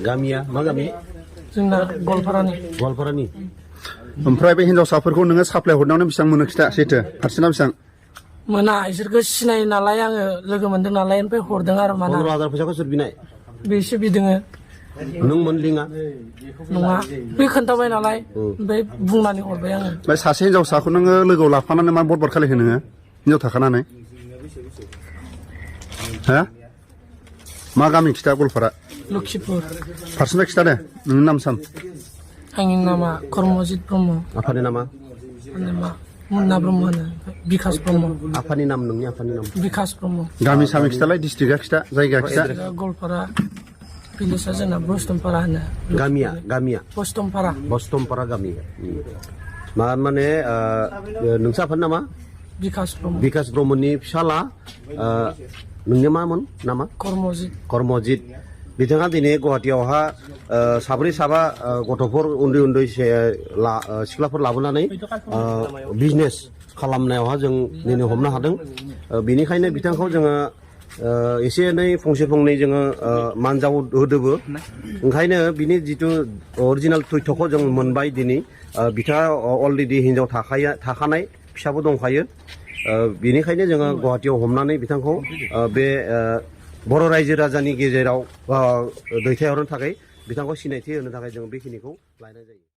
गामिया मा गामि? जोंना गवालपारानि। गवालपारानि। ओमफ्राय बे हिनजावसाफोरखौ नोङो साप्लाय हरनायावनो बेसेबां मोनो खिथा सैथो पारसेन्टआ बेसेबां? मोना इसोरखौ सिनायो नालाय आङो लोगो मोनदों नालाय ओमफ्राय हरदों आरो माना 15,000 फैसाखौ सोर बिनाय? बेसो बिदोङो। नों मोनलिङा? नङा बे खोन्थाबाय नालाय ओमफ्राय बुंनानै हरबाय आङो। ओमफ्राय सासे हिनजावसाखौ नोङो लोगोआव लाफानानै मा बरबाद खालायखो नोङो हिनजाव थाखानानै? हा मा गामि खिथा गवालपारा? लखिपुर। पारसेन्टआ खिथा दे नोंनि नाम साम। आंनि नामा कर्मजित ब्रह्म। आफानि नामा? मुन्ना ब्रह्म होनो बिकास ब्रह्म। आफानि नाम नोंनि आफानि नाम? बिकास ब्रह्म। गामि सामि खिथालाय डिस्ट्रिक्टआ खिथा जायगा खिथा। गवालपारा भिलेजआ जोंना बस्तमपारा होनो। गामिया बस्तमपारा। बस्तमपारा गामि। मा माने नोंसा आफानि नामा? बिकास ब्रह्म। बिकास ब्रह्मनि फिसाला नोंनिया मामोन नामा? कर्मजित। बिथाङा दिनै गुवाहाटियावहा साब्रै साबा गथ'फोर उन्दै सिख्लाफोर लाबोनानै बिजनेस खालामनायावहा जों दिनै हमनो हादों। बेनिखायनो बिथांखौ जोङो एसे एनै फंसे फंनै जोङो मानजाव होदोबो। ओंखायनो बिनि जिथु अरिजिनेल तथ्यखौ जों मोनबाय दिनै। बिथाङा अलरेडि हिनजाव थाखानाय फिसाबो दंखायो। बेनिखायनो जोङो गुवाहाटियाव हमनानै बिथांखौ बे बर' रायजो राजानि गेजेराव दैथायहरनो थाखाय बिथांखौ सिनायथि होनो थाखाय जों बेखिनिखौ लायनाय जायो।